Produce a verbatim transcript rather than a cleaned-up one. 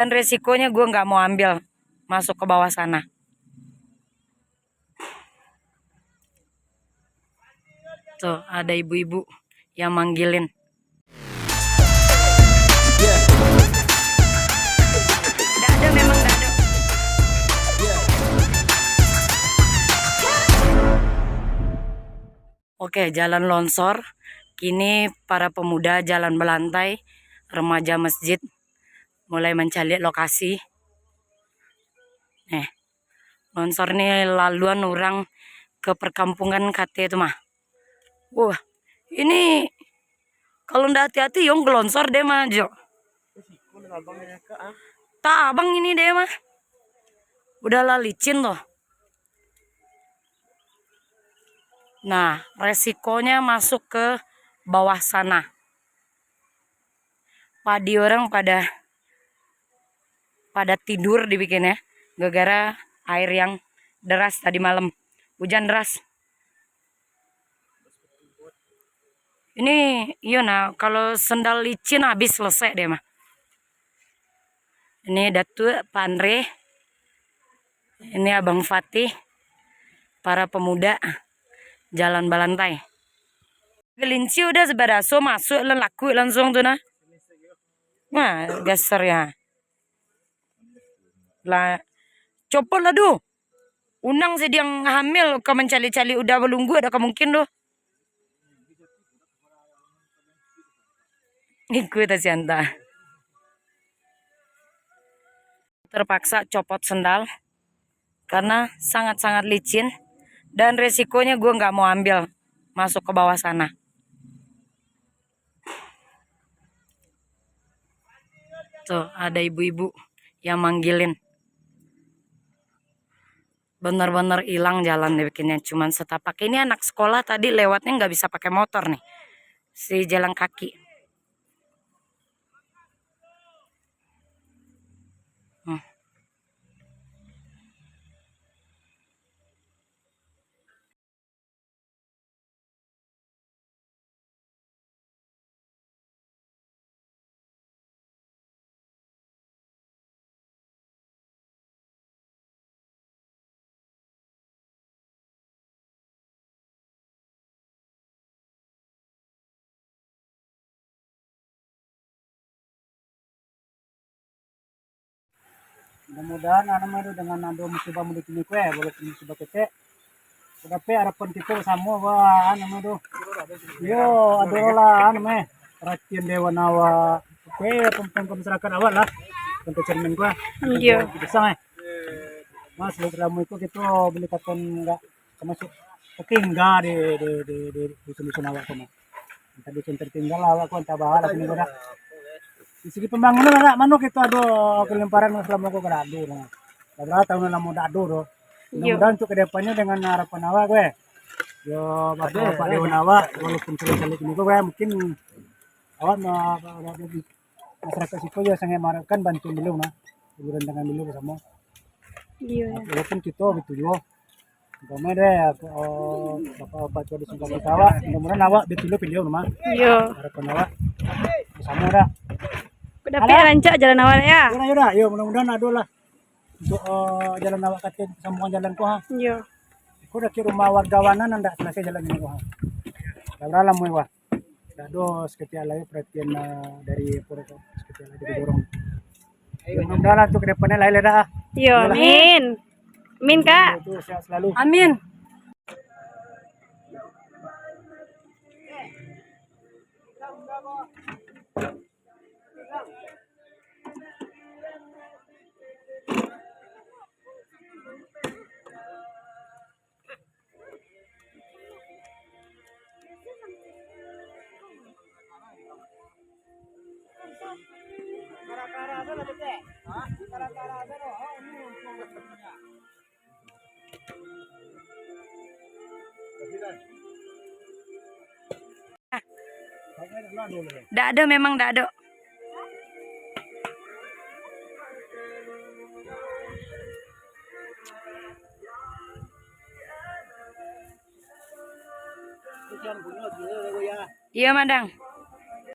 Dan resikonya gue nggak mau ambil masuk ke bawah sana. Tuh, ada ibu-ibu yang manggilin. Nggak ada, memang nggak ada. Oke, jalan longsor. Kini para pemuda jalan balantai, remaja masjid mulai mancaliak lokasi. Nih, longsor ni laluan urang ke perkampungan kate tu mah. Wah, ini kalau ndak hati-hati, yong gelonsor deh mah, Jo. Tabang ini deh mah. Udahlah licin tuh. Nah, resikonya masuk ke bawah sana. Padi orang pada, pada tidur dibikin ya, gara-gara air yang deras tadi malam. Hujan deras. Ini, iyo nah, kalau sendal licin habis selesai deh mah. Ini Datuk Pak Andre. Ini Abang Fatih. Para pemuda jalan balantai. Kelinci udah sebaraso masuk lan lakuik langsung tu nah. Nah, geser ya. Lah, copot lah tu. Unang sadiang hamil ka mancaliak-caliak uda balungguak, dak ka mungkin tu. Ikut aja anta. Terpaksa copot sendal karena sangat-sangat licin dan resikonya gue nggak mau ambil masuk ke bawah sana. Tuh, ada ibu-ibu yang manggilin. Bener-bener hilang jalan dibikinnya, cuman setapak. Ini anak sekolah tadi lewatnya nggak bisa pakai motor nih, si jalan kaki. Hmm. Mudah-mudahan, anu mah tu, dengan ado musibah mudik kini ko, eh, walaupun musibah ketek, dapek harapan kito basamo, wah, anu mah tu. Yo, ado lah, anu mah, perhatian dewan awak, oke, pem-, pem-, masyarakat awak lah, contoh cermin ko, Iyo. Pisang, eh. Mas, selamo iko kito beli katon enggak termasuk oke, enggak di, di, di, di dusun-dusun awak tu mah. Entah dusun tertinggal lah awak ko, entah baha lah sini ko dak. Di segi pembangunan agak mano kito ado kelimparan selamo ko kada ado dah. Berapa tahun lamo dak ado doh. Iyo. Mudah-mudahan untuk ke depannya dengan harapan awak ko, eh. Yo, bapak-bapak dewan awak, walaupun sudah balik sini ko, eh, mungkin awak ma-, masyarakat siko yo sangat mengharapkan bantuan beliau nah. Hiburan dengan beliau basamo. Iyo, ya. Walaupun kito betujuh. Umpama deh, eh, bapak-bapak tu di sebelah kita awak, mudah-mudahan awak betujuh beliau mah. Iyo. Harapan awak basamo dah. Dapek rancak jalan awak ya. Yo, yo dah. Yo, mudah-mudahan ado lah. Untuk, eh, jalan awak kato sambungan jalan ko ha. Iyo. Ko dak kiro rumah warga wana nan dak selesai jalan ko ha. Dah berapa lamo wah. Dak ado saketiak lai perhatian, eh, dari pura tu, saketiak lai didorong. Mudah-mudahan lah untuk ke depannya lai lah dah. Iyo, Iyolah. Amin. Amin, Kak. Itu sehat selalu. Amin. Dak ado, memang dak ado. Iyo, Madang.